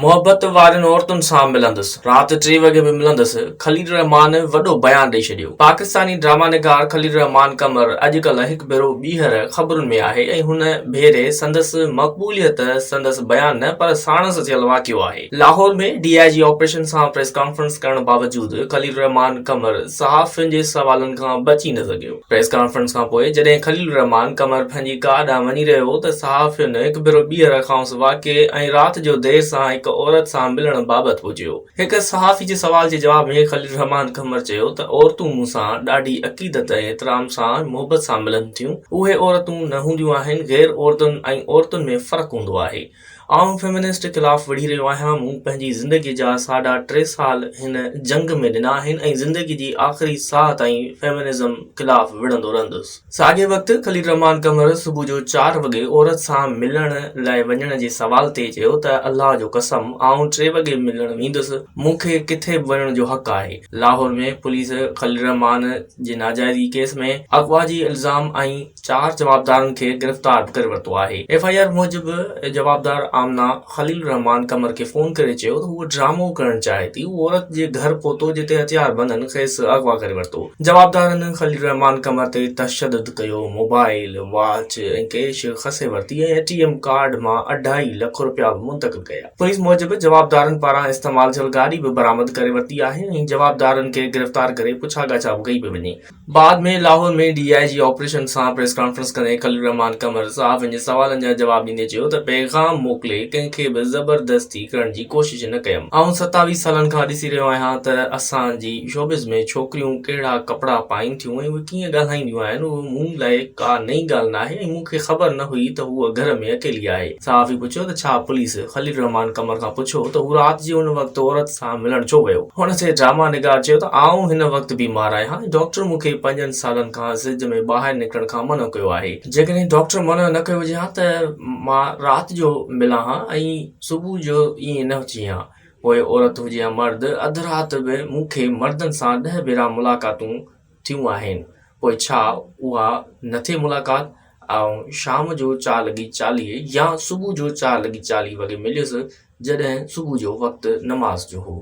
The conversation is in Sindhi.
محبت وارين عورتن سان ملندس، رات ٽي وڳي به ملندس، خليل الرحمان وڏو بيان ڏئي ڇڏيو. پاڪستاني ڊراما نگار خليل الرحمان قمر اڄڪلهه هڪ ڀيرو ٻيهر خبرن ۾ آهي ۽ هن ڀيري سندس مقبوليت سندس بيان نه پر ساڻس ٿيل واقعو آهي. لاهور ۾ ڊي I جي آپريشن سان پريس ڪانفرنس ڪرڻ باوجود خليل الرحمان قمر صحافين جي سوالن کان بچي نه سگهيو. پريس ڪانفرنس کان پوء جڏهن خليل الرحمان قمر پنهنجي ڪار ڏانهن وڃي رهيو هو ته صحافين هڪ ڀيرو ٻيهر کانئس واقعي ۽ رات جو دير سان هڪ عورت سان ملڻ بابت پڇيو. هڪ صحافي جي سوال جي جواب ۾ خليل الرحمان قمر چيو ته عورتون مون سان ڏاڍي عقيدت ۽ احترام سان ۽ محبت سان ملن ٿيون، اهي عورتون نه هونديون آهن، غير عورتن ۽ عورتن ۾ فرق هوندو آهي. آئون فيمنسٽ خلاف وڙهي رهيو آهيان، مون پنهنجي زندگي جا ساڍا ٽي سال هن جنگ ۾ ڏنا آهن ۽ زندگي جي آخري ساهه تائين فيمنزم خلاف وڙهندو رهندس. ساڳئي وقت خليل الرحمان قمر صبح جو چار وڳي عورت سان ملڻ لاء وڃڻ جي سوال تي چيو ته الله جو قسم آئون ٽي وڳي ملڻ ويندس، مون کي ڪٿي به وڃڻ جو حق آهي. لاهور ۾ پوليس خليل الرحمان جي ناجائزي ڪيس ۾ اغوا جي الزام ۽ چار جوابدارن کي گرفتار به ڪري ورتو آهي. ايف I R موجب جوابدار آمنه خليل الرحمان قمر کي فون ڪري چيو ته هوء ڊرامو ڪرڻ چاهي ٿي، هو عورت جي گهر پهتو جتي هٿياربندن کيس اغوا ڪري ورتو. جوابدارن خليل الرحمان قمر تي تشدد ڪيو، موبائل، واچ ۽ ڪيش کسي ورتي ۽ اي ٽي ايم ڪارڊ مان اڍائي لک رپيا به منتقل ڪيا. پوليس موجب جوابدارن پاران استعمال ٿيل گاڏي به برآمد ڪري ورتي آهي ۽ جوابدارن کي گرفتار ڪري پڇاڳاڇا به ڪئي پئي وڃي. بعد ۾ لاهور ۾ ڊي I جي آپريشن سان پريس ڪانفرنس ڪندي خليل الرحمان قمر صحافين جي سوالن جا جواب ڏيندي چيو ته پيغام موڪلي ڪنهن کي به زبردستي ڪرڻ جي ڪوشش نه ڪيم، آئون 27 سالن کان ڏسي رهيو آهيان ته اسان جي شوبز ۾ ڇوڪريون ڪهڙا ڪپڙا پائين ٿيون ۽ اهي ڪيئن ڳالهائينديون آهن، اهو مون لاء ڪا نئين ڳالهه ناهي ۽ مون کي خبر نه هئي ته هوء گهر ۾ اڪيلي آهي. صحافي پڇيو ته ڇا پوليس خليل الرحمان قمر کان پڇيو ته هو رات جي ان وقت عورت سان ملڻ ڇو ويو؟ هن تي ڊراما نگار چيو ته آئون هن وقت بيمار آهيان ۽ ڊاڪٽر مون کي پنجن سالن کان سج ۾ ٻاهر نڪرڻ کان منع ڪيو آهي. جيڪڏهن ڊاڪٽر منع نه ڪيو هجي ها ته مان رات جو ملان ها ۽ صبح جو ائين نه ٿئي ها. پوء عورت هجي يا مرد، اڌ رات به مون کي مردن سان ڏهه ڀيرا ملاقاتون ٿيون آهن، پوء ڇا اها نه ٿئي ملاقات؟ آئون شام جو چار لڳي 40 يا صبح جو چار لڳي 40 وڳي مليس، جڏهن صبح جو وقت نماز جو هو.